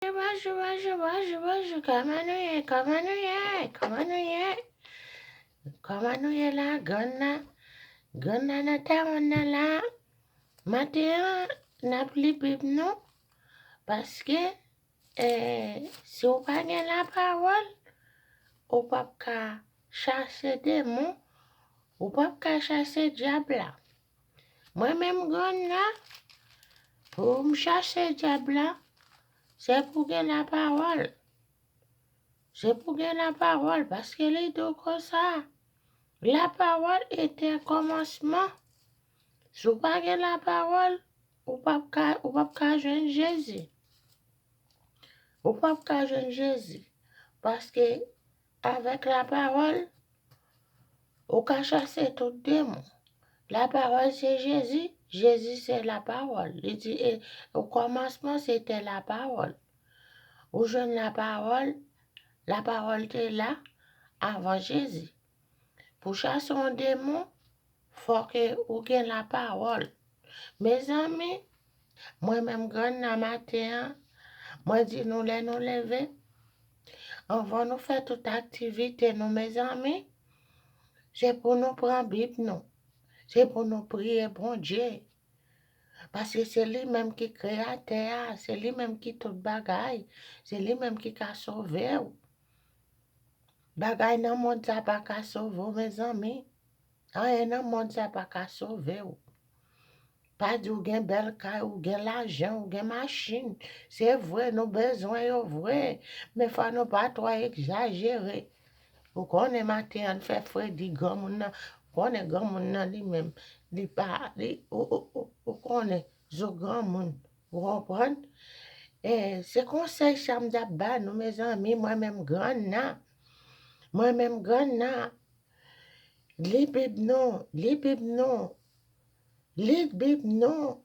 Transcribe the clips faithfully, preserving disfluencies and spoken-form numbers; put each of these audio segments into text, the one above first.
Bonjou, bonjou, bonjou, bonjou. Kòman nou ye? Kòman nou ye? Kòman nou ye? Kòman nou ye la? Grann nan, grann nan nan tawon nan la. Maten an, n ap li Bib nou. Paske, eh, si w pa gen lapawòl, ou p ap ka chase demon, ou p ap ka chase dyab la. Mwen menm grann nan, pou m chase dyab la, se pou gen lapawòl. Se pou gen lapawòl, paske li di w konsa, lapawòl etè kòmansman. Si w pa gen lapawòl, ou p ap ka, ou p ap ka jwenn Jezi. Ou p ap ka jwenn Jezi. Paske avèk lapawòl, ou ka chase tout demon. Lapawòl se Jezi, Jezi se lapawòl. Li di, e, o kòmansman se te lapawòl. Ou jwenn lapawòl, lapawòl te la avan Jezi. Pou chase yon demon, fòk ou gen lapawòl. Mezanmi, mwen menm grann nan maten an, mwen di nou lè nou leve, anvan nou fè tout aktivite nou, mezanmi, se pou nou pran Bib nou. Se pou nou priye Bondye. Paske se li menm ki kreyatè a, se li menm ki tout bagay, se li menm ki ka sove w. Bagay nan mond sa pa ka sove w, mezanmi. Anyen nan mond sa pa ka sove w. Pa di w gen bèl kay, ou gen lajan, ou gen machin. Se vre, nou bezwen yo vre. Men fò nou pa twò egzajere. Ou konnen maten an fè fredi granmoun nan. Ou konnen granmoun nan li menm. Li pa, li, ou, ou, ou, ou konnen zo granmoun. Ou konprann? E, se konsèy sa m t ap ba nou, mezanmi, mwen menm grann nan. Mwen menm grann nan. Li Bib nou, li Bib nou. Li Bib nou.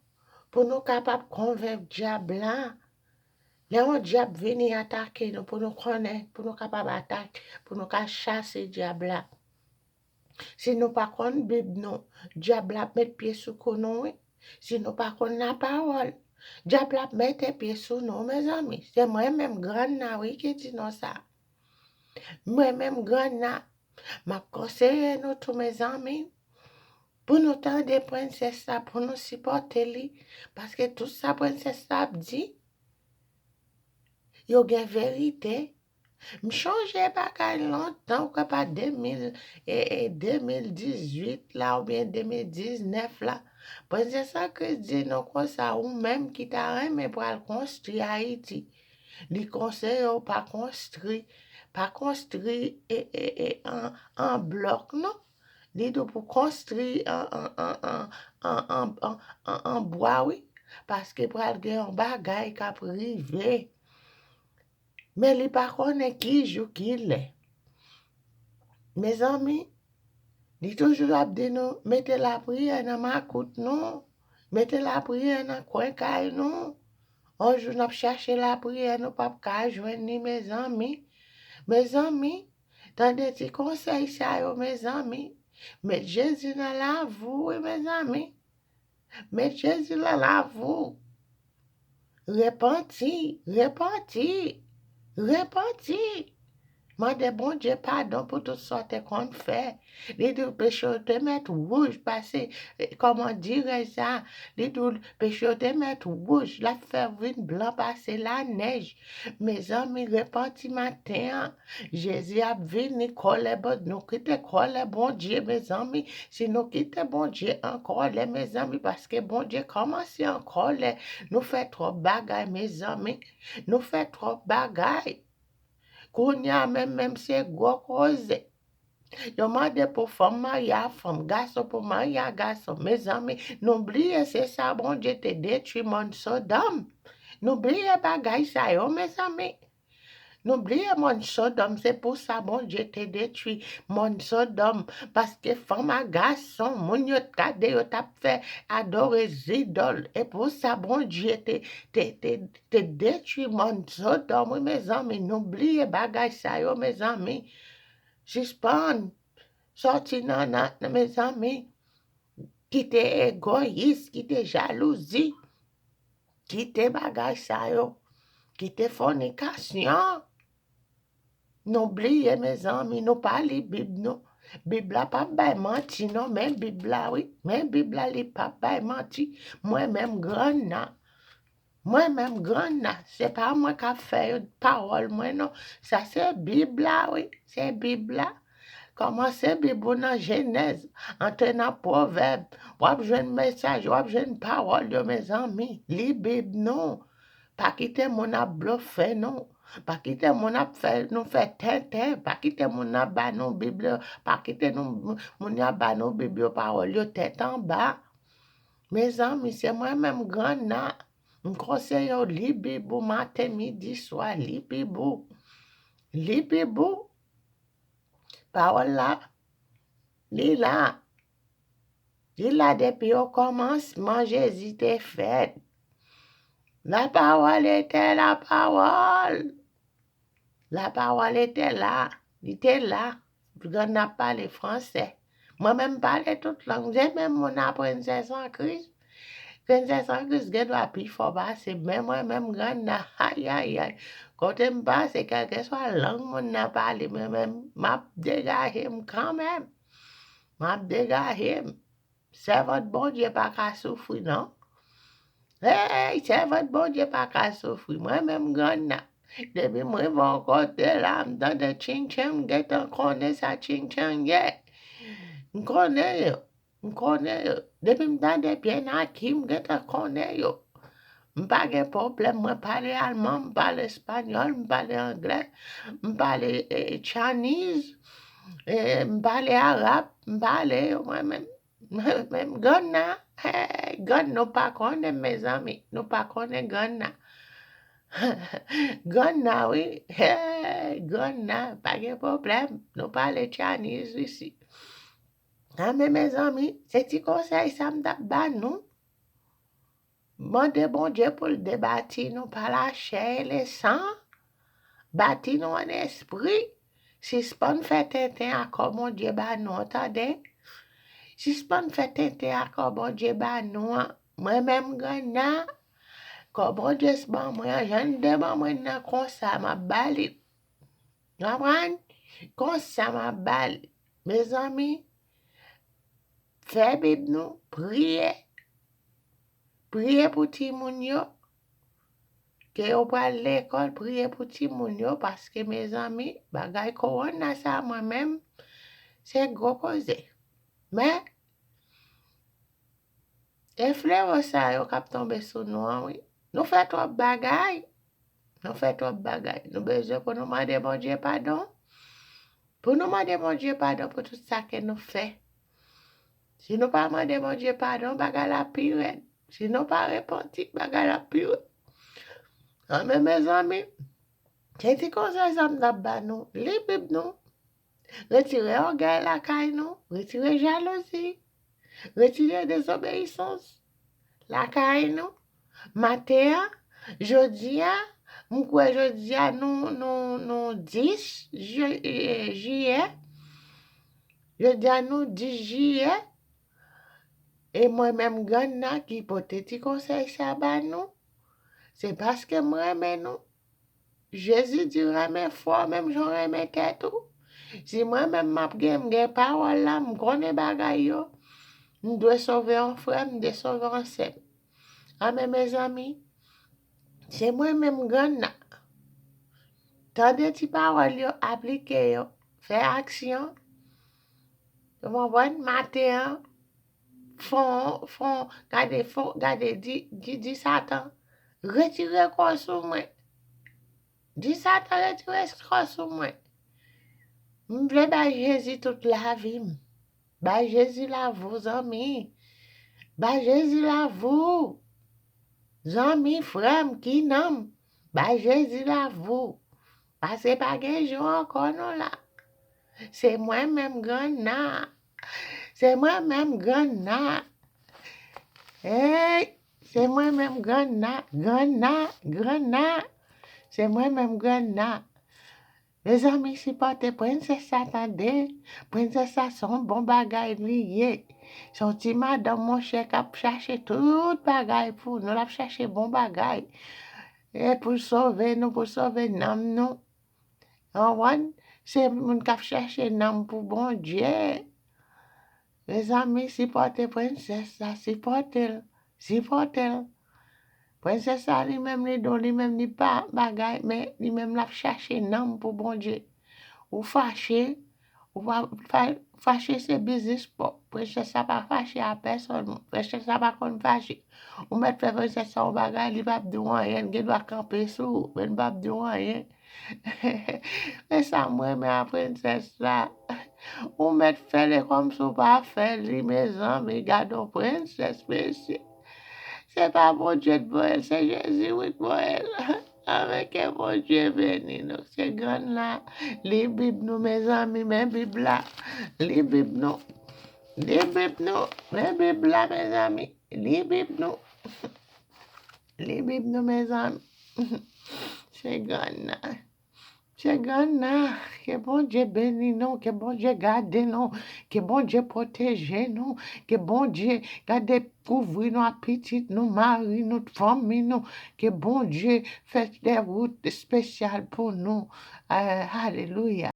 Pou nou kapab konvenk dyab la. Lè yon dyab vini atake nou, pou nou konnen, pou nou kapab atake, pou nou ka chase dyab la. Si nou pa konn Bib nou, dyab la ap met pye sou kou nou, wi. Si nou pa konn lapawòl, dyab la ap mete pye sou nou, mezanmi. Se mwen menm grann nan, wi, ki di nou sa. Mwen menm grann nan, m ap konseye nou tou, mezanmi, pou nou tande prensès la, pou nou sipòte li, paske tout sa prensès la ap di, yo gen verite. M chonje bagay lontan, ou kwè pa de mil, e, e, de mil dizuit la oubyen de mil diznèf la. Prensès an Kris di nou konsa, ou menm ki ta renmen pral konstwi Ayiti. Li konseye w pa konstwi, pa konstwi, e, e, e, an, an blòk, non. Li di w pou konstwi an, an, an, an, an, an, an, an, an bwa, wi. Paske pral gen yon bagay k ap rive. Men li pa konnen ki jou, ki lè. Mezanmi, li toujou ap di nou, mete lapriyè nan makout nou, mete lapriyè nan kwen kay nou. On jou n ap chache lapriyè, nou p ap ka jwenn li, mezanmi. Mezanmi, tande ti konsèy sa yo, mezanmi. Met Jezi nan lavi w, wi, mezanmi. Met Jezi nan lavi w. Repanti, repanti, repanti. Mande Bondye padon pou tout sa w te konn fè. Li di w peche w te mèt wouj pase, e, kòman dirè sa? Li di w peche w te mèt wouj, l ap fè vin blan pase lanèj. Mezanmi, repanti maten an. Jezi ap vini, kòlè Bon-, nou kite kòlè Bondye, mezanmi. Si nou kite Bondye an kòlè, mezanmi, paske Bondye kòmanse an kòlè. Nou fè twòp bagay, mezanmi. Nou fè twòp bagay. Kounye a menm, menm se gwo koze. Yo mande pou fanm marye a fanm, gason pou marye a gason. Mezanmi, nou bliye se sa Bondye te detwi mòn Sodòm. Nou bliye bagay sa yo, mezanmi. Nou bliye mòn Sodòm, se pou sa Bondye te detwi mòn Sodòm, paske fanm a gason, moun yo t gade yo t ap fè adore zidòl, e pou sa Bondye te, te, te, te detwi mòn Sodòm, wi, mezanmi, nou bliye bagay sa yo, mezanmi. Sispann sòti nan, nan, nan, mezanmi, kite egoyis, kite jalouzi. Kite bagay sa yo. Kite fònikasyon. Nou bliye, mezanmi, nou pa li Bib, nou. Bib la p ap bay manti, non. Men Bib la, wi. Men Bib la, li p ap bay manti. Mwen menm, grann nan. Mwen menm, grann nan. Se pa mwen k ap fè pawòl mwen, non. Sa se Bib la, wi. Se Bib la. Kòmanse Bib ou nan Jenèz, antre nan Pwovèb. W ap jwenn mesaj, w ap jwenn pawòl yo, mezanmi. Li Bib, non. Pa kite moun ap blofe nou. Pa kite moun ap fè nou fè tenten. Pa kite moun ap ba nou Bib yo. Pa kite nou, moun yo ap ba nou Bib yo pawòl yo tèt anba. Mezanmi, se mwen menm grann nan. M konseye w li Bib ou maten, midi, swa, li Bib ou. Li Bib ou. Pawòl la, li la. Li la depi okòmansman Jezi te fèt. La parole était la parole. La parole était là. Li te la. Grann nan ap pale fransè. Mwen menm pale tout lang. Se menm moun aprann sè san Kris. Grann sè san Kris gen dwa pi fò pase m. Men mwen menm grann nan, ayayay. Kote m pase, kèlkeswa lang moun nan pale, mwen menm, m ap degaje m kanmenm. M ap degaje m. Sèvant Bondye pa ka soufri, non. Hey, sèvant Bondye pa ka soufri. Mwen menm grann nan. Depi m rive yon kote la, m tande tchintchen, m gentan konnen sa tchintchen ye. M konnen yo. M konnen yo. Depi m tande pye naki, m gentan konnen yo. M pa gen pwoblèm. Mwen pale alman, m pale espanyòl, m pale anglè, m pale eh, Chinese, eh, m pale arab, m pale yo mwen menm. Mwen menm grann nan, hey, grann nou pa konnen, mezanmi. Nou pa konnen grann nan. Grann nan, wi. Hey, grann nan, pa gen pwoblèm. Nou pale Chinese isi. Anben, mezanmi, se ti konsèy sa m t ap ba nou. Mande Bondye pou l debati nou pa lachè e lesan. Bati nou an espri. Sispann fè tenten a kò Bondye ba nou an, tande. Sispann fè tenten a kò Bondye ba nou an. Mwen menm grann nan, kò Bondye s ban mwen an, jan l te ban mwen nan konsa, m ap ba li. Konprann? Konsa m ap ba li. Mezanmi, fè Bib nou, priye. Priye pou timoun yo. Ke yo pral lekòl, priye pou timoun yo, paske, mezanmi, bagay kowona sa, mwen menm, se gwo koze. Men, e flewo sa yo k ap tonbe sou nou an, wi. Nou fè twòp bagay. Nou fè twòp bagay. Nou bezwen pou nou mande Bondye padon. Pou nou mande Bondye padon pou tout sa ke nou fè. Si nou pa mande Bondye padon, bagay la pi rèd. Si nou pa repanti, bagay la pi rèd. Anben, mezanmi, se ti konsèy sa m t ap ba nou. Li Bib nou. Retire ògèy lakay nou. Retire jalouzi. Retire dezobeyisans lakay nou. Maten an, jodi a, m kwè jodi a nou, nou, nou dis je- eh, jiyè. Jodi a nou dis jiyè. E mwen menm grann nan ki pote ti konsèy sa ba nou. Se paske m renmen nou. Jezi di renmen frè w menm jan w renmen tèt ou. Si mwen menm m ap gen, m gen pawòl la, m konnen bagay yo, m dwe sove yon frè m, m dwe sove yon sè m. Anben, mezanmi, se mwen menm grann nan. Tande ti pawòl yo, aplike yo, fè aksyon. Ou konprann? Maten an, fon, fon, gade fon, gade di, di, di Satan, retire kò sou mwen. Di Satan, retire kò sou mwen. M vle bay Jezi tout lavi m. Bay Jezi lavi w, zanmi. Bay Jezi lavi w. Zanmi, frè m, ki nanm. Bay Jezi lavi w. Paske pa gen jou ankò non la. Se mwen menm grann nan. Se mwen menm grann nan. Hey, se mwen menm grann nan, grann nan, grann nan. Se mwen menm grann nan. Mezanmi, sipòte Prensès sa tande. Prensès sa se yon bon bagay li ye. Se yon ti madanm monchè k ap chache tout bagay pou nou. L ap chache bon bagay. E pou sove nou, pou sove nanm nou. Konprann? Se moun k ap chèche nanm pou Bondye. Mezanmi, sipòte prensès la, sipòte l, sipòte l. Prensès la, li menm, li dou, li menm, li pa bagay, men li menm, l ap chache nanm pou Bondye. Ou fache, ou pa fa- fache se biznis pa w. Prensès la pa fache a pèsonn. Prensès la pa konn fache. Ou mèt fè prensès la yon bagay, li p ap di w anyen, li gen dwa kanpe sou ou, men li p ap di w anyen. E sa m renmen a prensès la. Ou mèt fè li kòmsi w pa fè li, mezanmi, gade yon prensès, mesye. Se pa Bondye t voye l, se Jezi wi t voye l. Anben, ke Bondye beni nou. Se grann la, li Bib nou, mezanmi, men Bib la. Li Bib nou. Li Bib nou, men Bib la, mezanmi. Li Bib nou. Li Bib nou, mezanmi. Se grann la. Se grann la. Ke Bondye beni nou, ke Bondye gade nou, ke Bondye pwoteje nou, ke Bondye gade kouvri nou ak pitit nou, mari nou, fanmi nou, ke Bondye fè de wout espesyal pou nou. Eh, alelouya.